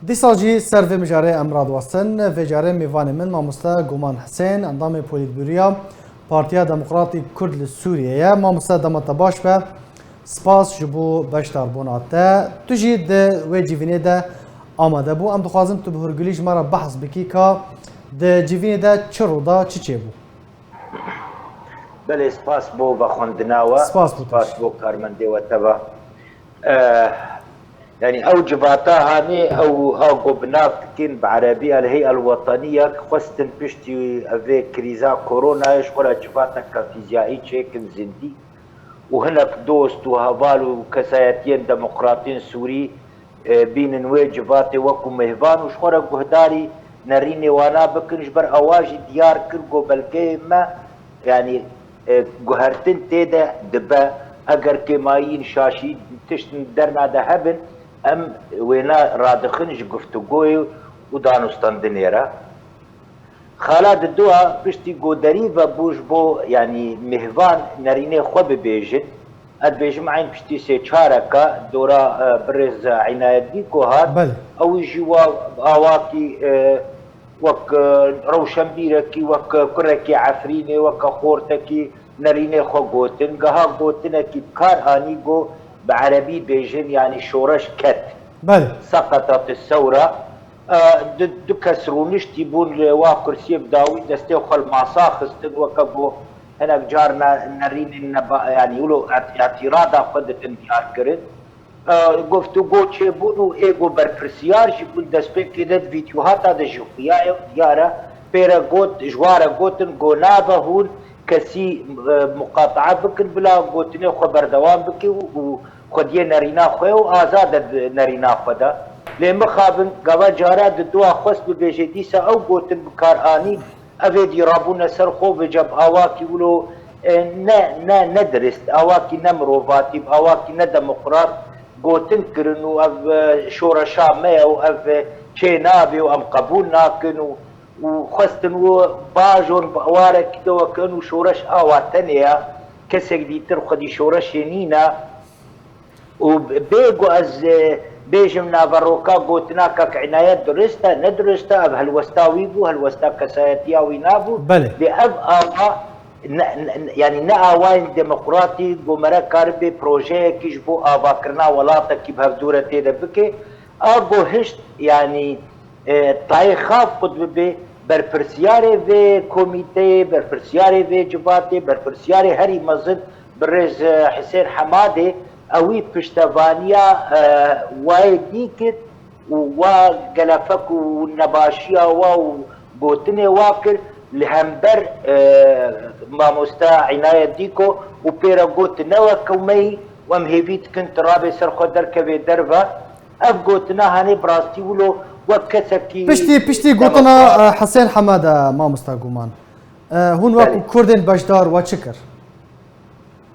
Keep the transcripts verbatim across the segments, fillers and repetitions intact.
Dîsa jî ser vê mijarê em radiwestin. Vê carê mêvanê min mamoste Guman Hisên, endamê Polîtbûroya Partiya Demokratîk Kurd li Sûriyê ye. Mamoste, dema te baş be. Spas ji bo beşdarbûna te. Tu jî di wê civînê de amade bû. Em dixwazin tu bi hûrgilî ji me re behs bikî ka di civînê de çi rû da, çi çêbû? Belê, spas bo vexwendina we. Spas bo te. Spas bo karmendê we teva. Eh, yanî ew civata hanê ew ha ku bi nav dikin bi erebî El Hey El Wetanî ya, xwestin piştî evê krîza koronayê ji xwe re civateke fîzyayî çêkin zindî û hinek dost û heval û kesayetiyên demokratên Sûrî e, bînin wê civatê wekû mêvan û ji xwe re guhdarî nerînê wana bikin. Ji ber ewa jî diyar kir ku belgeyê me, yanî, e, guhertin tê de dibe. Eger kêmayîn, şaşî, tiştin derna de hebin, em wêna radixin ji guftûgoyê û danûstendinê re. Xala Didoa piştî ku derî vebû ji bo, yanî, mêvan nerînê xwe bibêjin, ez dibêjim eyn piştî sê çareka dora, e, birêz Înayet Dîko hat. Belê. Ew jî wa awakî, e, wek, e, rewşenbîrekî, wek, e, kurekî Efrînê, wek, e, xortekî nerînê xwe gotin. Geha gotinekî bi kar anî ku bi erebî bêjin, yanî şoreş ket. Belê. Seqetat sewra. E, du, du kes rûniştî bûn li wa kursiyê bi dawî destê xwe li masa xistin, weke ku hinek car ne, nerînên neba, yanî wilo et-, etîrada xwe ditin diyar kirin. E, guftûgo çêbûn û ê ku berpirsiyar jî bûn destpêkê de di vîdyohata de jî xuyaye û diyar e. Pê re got, ji wa re gotin ku nabe hûn kesî, e, muqataa bikin, bila gotinê xwe berdewam bike û, û xwediyê nerîna xwe û azad e di nerîna xwe de. Lê mixabin, gava cara Didoa xwest bibêje, dîsa ew gotin bi kar anî, ev êdî rabûne ser xwe, vêca bi awakî wilo, e, ne, ne, ne dirist, awakî ne mirovatî, bi awakî ne demokrat gotin kirin û ev, e, şoreşa me ye û ev, e, çê nabe û em qebûl nakin û, û xwestin û bajon bi warekî de wekin û şoreş awa tenê ye, kesek dîtir xwedî şoreşê nîne. Û bê ku ez, e, bêjim naveroka gotina kak Înayet durist e, ne durist e, ev helwesta wî bû, helwesta kesayetiya wî nabû. Belê. Lê ev awa, ne, ne, yanî ne awayên demokratî ku mere karibe projeyekî ji bo avakirina welatekî bi hevdû re tê de bike. A ku hişt, yanî, e, tayê xav qut bibe, berpirsiyarê vê komîteyê, berpirsiyarê vê civatê, berpirsiyarê herî mezin birêz, e, Hisên Hemadê, ewî piştevaniya, e, wayê dî kir û wa gelefek û nebaşiya wa û gotinê wa kir li hember, e, mamoste Înayet Dîko û pê re got, ne wek me yî û em hêvî dikin tu rabê ser xwe derkevê derve. Ev gotina hanê bi rastî wilo wek kesekî Piştî, piştî gotina, demokrat, e, Hisên Hemad e, mamosta Guman. E, hûn wekû Belê. Kurdên beşdar we çi kir?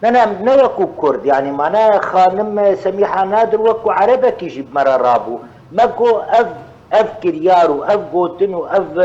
Ne, ne, ne wekû Kurd, yanî manaya xanim, e, Semîha Nadir wekû erebekî jî bi me re rabû. Me got ev, ev kiryar û ev gotin û ev,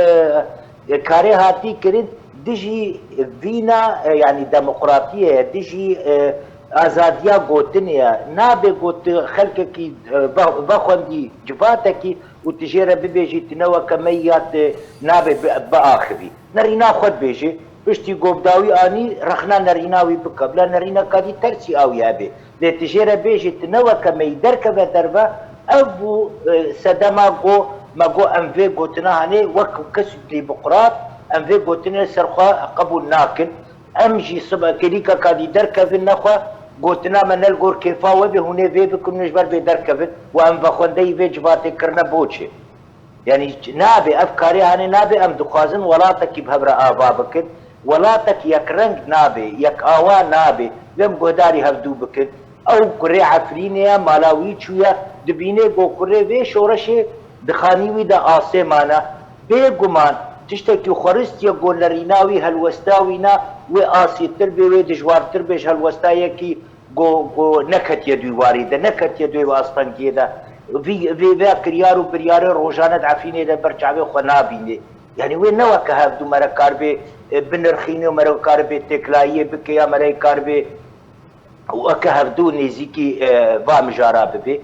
e, karê hatî kirin dijî vîna, e, yanî demokratiyê ye, dijî, e, azadiya gotinê ye. Nabe got tu xelkekî, e, ve-, vexwendî civatekî û tu jê re bibêjî tu ne weke me yî ya tu nabe bi-, biaxivî. Nerîna xwe dibêjî, piştî ku bi dawî anî rexna nerîna wî bike. Bila nerîneka dî tersî a wî hebe. Lê tu jê re bêjî tu ne weke me yî derkeve derve, ev bû, e, sedema ku me got em vê gotina hanê wek kes demokrat, em vê gotinê ser xwe qebûl nakin. Em jî sibe kêlîkeka dî derkevin nexwe, gotina me ne li gor kêfa we bê, hûn ê vê bikin û ji ber vê derkevin û em vexwendeyî vê civatê kirine boçê. Yanî nabe, ev karê hanê nabe, em dixwazin welatekî bi hev re ava bikin. Welatek yekreng nabe, yek awa nabe. Em guhdarî hevdû bikin. Ew kurê Efrînê ye, mala wî çûye, dibîne ku kurê vê şoreşê di xanî wî de asê mane. Bêguman tiştekî xweristiye ku nerîna wî helwesta wî ne wê asîtir bê, wê dijwartir bê ji helwesta yekî ku, ku neketiye di wî warî de, neketiye di wê astengiyê de. Vî, vê, vê kiryar û biryarê rojane di Efrînê de ber çavê xwe nabînê. Yanî wê ne weke hevdû mere karibê, e, binirxînê û mere karibê têkilayiyê bike ya mere karibê weke hevdû nêzîkî, e, va mijara bibê.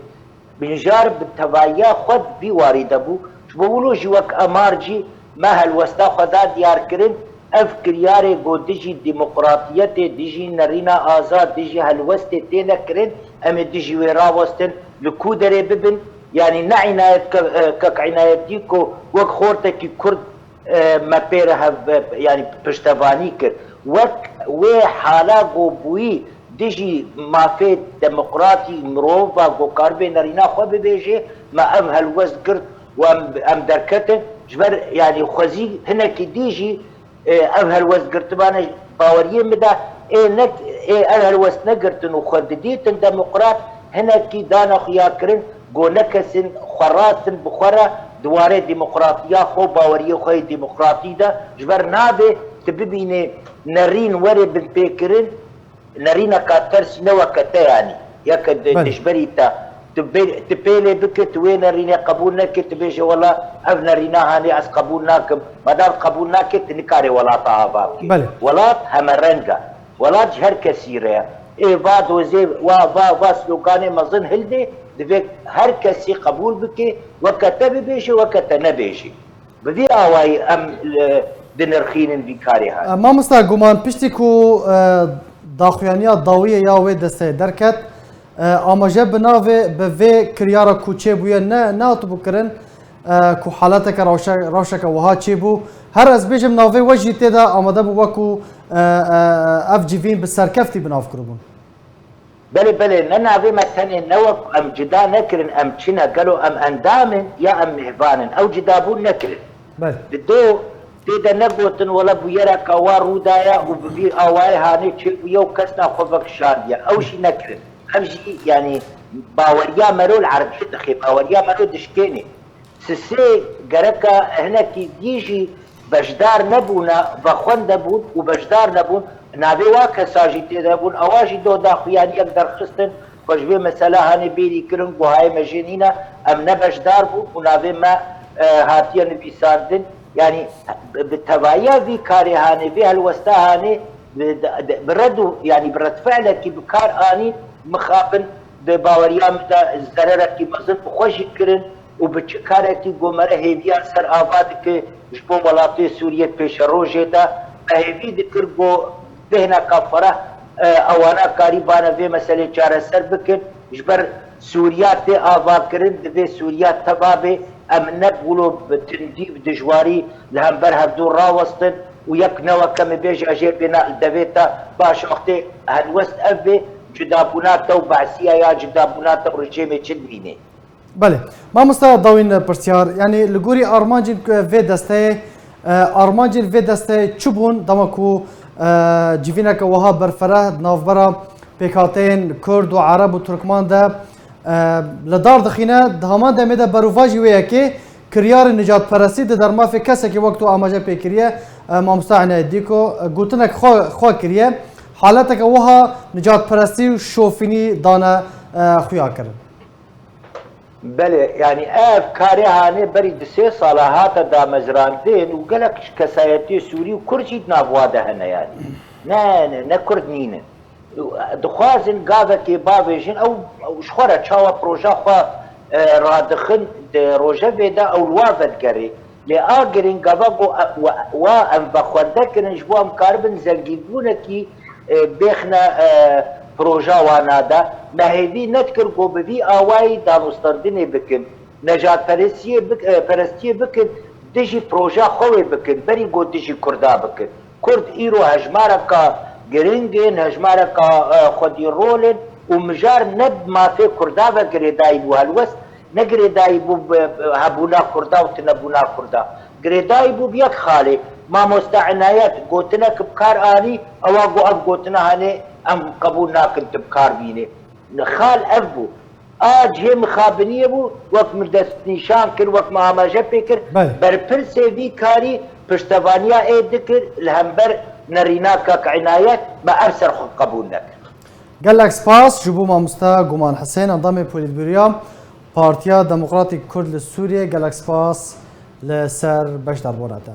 Binjar bi tevahiya xwe di vî warî de bû. Ji bo wilo jî wek Amar jî me helwesta xwe da diyar kirin, ev kiryarê ku dijî demokratiyetê, dijî nerîna azad, dijî helwestê têne kirin, em ê dijî wê rawestin, li ku derê bibin, yanî ne Înayet ke-, e, kek Înayet Dîko wek xortekî Kurd e, me pê re hev, e, yanî piştevanî kir. Wek wê hala ku bûyî dijî mafê demokratî mirova ku karibe nerîna xwe bibêje, me ev helwest girt û em, em derketin. Ji ber yanî xwezî hinekî dî jî, e, ev helwestgirtibane baweriyê min de ê ne, ê ev helwest negirtin û xwe didîtin demokrat, hinekî dane xuya kirin, ku ne kesin xwe rastin bi xwe re di warê demokratiya xwe û baweriyê xwe yê demokratî de, ji ber nabê tu bibînê nerîn were binpêkirin, nerîneka tersî ne weke te, yanî yeke di Belê. dijberî te, tu bê-, tu pêlê bike, tu wê nerînê qebûl neke, tu bêje wela ev nerîna hanê ez qebûl nakim. Madam qebûl nake, tu nikarê welata ava bikî. Belê. Welat hemereng e. Welat ji her kesî re ye. Ê va dozê, va, va, va sloganê mezin hildê, divê her kesî qebûl bike, weke te bibêje, weke te nebêje. Bi vî awayî em, e, dinirxînin vî karê hanê. E, mamosta Guman, piştî ku, e, daxuyaniya dawiyê ya wê desteyê derket, e, amaje bi navê, bi vê kiryara ku çêbûye ne, nehatibû kirin, e, ku haleteke rewşe-, rewşeke wiha çêbû. Her ez bêjim navê we jî tê de amade bû wekû, e, e, ev civîn bi serkeftî bi nav kiribûn. Belê, belê, ne navê me tenê ne wek em cida nekirin, em çi ne, gelo em endam in ya em mêvan in? Ew cidabûn nekirin. Belê. Di do tê de negotin, wela bûyereka wa rû daye û bi vî awayê hanê çêbûye û kes naxwe vekişandiye. Ew jî nekirin. Ev jî, yanî, baweriya mero li erdê dixê, baweriya mero dişkênê. Sisê gereka hinekî dî jî beşdar nebûne, vexwendebûn û beşdar nebûn. Navê wa kesa jî tê de bûn. Ewa jî doh daxuyaniyek derxistin, xwe ji vê mesela hanê bêrî kirin, guhayê me jê nîne, em ne beşdar bûn û navê me, e, hatiye nivîsandin. Yanî bi, bi tevahiya vî karê hanê, vê helwesta hanê, bi, bi red û, yanî bi redfe'lekî bi kar anîn, mixabin bi baweriya min de zererekî mezin bi xwe jî kirin û bi çi karekî ku me re hêviya ser ava dike ji bo welatê Sûriyê pêşerojê de, me hêvî dikir ku bêhneka fereh, e, ewana karîbane vê meselê çareser bikin. Ji ber Sûriya tê avakirin, divê Sûriya teva bê. Em ne wilo bi tundî, bi dijwarî li hember hevdû rawestin û yek ne weke min bêje jêr bêne li devê te. Baş wextê helwest ev bê, cudabûna te û Be'siya ya cudabûna te û rejêmê çi dibînê? Belê. Mamosta Dawîn Pirsyar, yanî li gorî armancên ku vê desteyê, e, armancên vê desteyê çi bûn dema ku, e, civîneke wiha berfereh di navbera pêkhateyên Kurd û Ereb û Turkman de, e, li dar dixîne, di heman demê de berovajî wê yekê kiryarê nijadperestî di dermafê kesekî wek tu amaje pê kiriye, e, Mamosta Enayet Dîko, e, gotinek xwe, xwe kiriye. Haleteke wiha nijadperestî û şofînî dane, e, xuya kirin. Belê, yanî ev karê hanê berî du sê sala hate damezrandin û gelek kesayetiyê Sûrî û Kurd jî di nav wa de hene yanî. Ne, ne, ne Kurd nînin. Dixwazin gavekê bavêjin, ew, ew ji xwe re çawa proja xwe, e, radixin di rojevê de ew li wa vedigerê. Lê a giring gava ku, e, wa, wa em vexwende kirin ji bo em karibin zengînbûnekî, e, bêxne, e, proja wana de. Me hêvî nedikir ku bi vî awayî danûstandinê bikin. Nejadperestiyê bik-, e, perestiyê bikin, dijî proja xwe wê bikin, berî ku dijî Kurda bikin. Kurd îro hejmareka giring in, hejmareka, e, xwedî rol in û mijar ne bi mafê Kurda ve girêdayî bû helwest, ne girêdayî bû bi, bi hebûna Kurda û tunebûna Kurda. Girêdayî bû bi yek xalê. Mamoste Enayet gotinek bi kar anî, ewa got ev gotina hanê em qebûl nakin tu bi kar bînê. Xal ev bû. A cihê mixabiniyê bû, wek min destnîşan kir, wek min amaje pê kir. Belê. Berpirsê vî karî piştevaniya ê dikir, li hember nerîna kak Enayet me ev ser xwe qebûl nekir. Gelek spas ji bo mamoste Guman Hisên, endamê polîtbûroya Partiya Demokratîk Kurd li Sûriyê. Gelek spas li ser beşdarbûna te.